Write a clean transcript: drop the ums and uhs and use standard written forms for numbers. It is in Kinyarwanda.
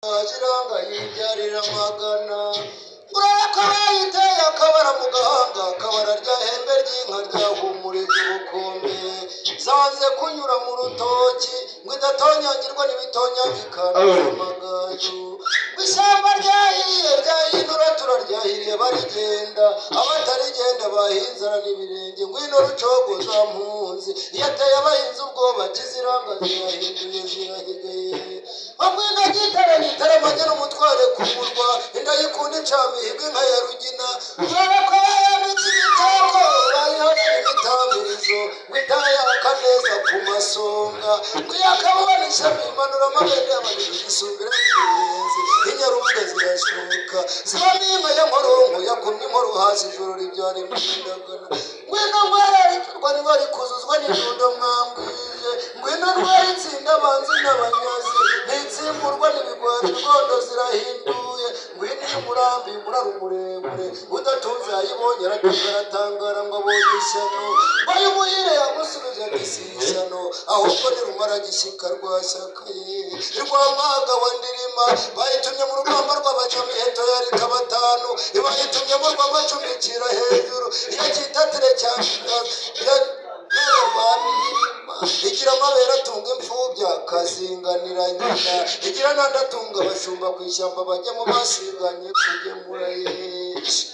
Kiranga yibyarira amagana. Urabona ko bayiteye akabara mu gahanga, akabara rya hembe ry'inka ryahumurije ubukombe. Zanze kunyura mu rutoki ngo idatonyangirwa n'ibitonyangikana amagaju. Ngo ishyamba ryahiye ryahindura, turaryahiriye barigenda, abatarigenda bahinzara n'ibirenge. Ngwino rucogoza mpunzi, iyo ateye abahinzi ubwoba, kiziranga zirahinduye zirahigaye. Ngwino gitare gitaramanye n'umutware ku murwa, indayikunda incamihigo inka ya Rugina. Urabona ko bayambitse imitako, bayihaye imitamirizo, ngo itayaka neza ku masonga. Ngo iyakabona ishami imanura amabere y'ababiri isumbira ku ruyenzi. Inyarubuga zirashoka zibamo inka ya Nkoronko yakomye inkoro hasi ijoro ribyara imindagana. Ngwino ndwara niba rikuzuzwa n'inyundo mwangwije. Ngwino ndwara itsinda abanzi n'abanyazi, ntitsimburwa n'ibigwari, ibigondo zirahinduye. Ngwino iyo umurambi murari muremure udatunze yayibonye aratunga aratangara ngo abonye ishyano. Ngo ayumuhire yamusubije ati: "Si ishyano, ahubwo ni rumara gishyika rwa Shyakaye rwa Mwaga wa Ndirima." Bayitumye mu rugamba rw'abanyamiheto yarika batanu, ibayitumye mu rw'amacumbikira hejuru iyo cyitatire cyane igira amabere atunga imfubyi akazinganira nyina, igira n'andi atunga abashumba ku ishyamba bajyamo basiganye kugemura. Yesu.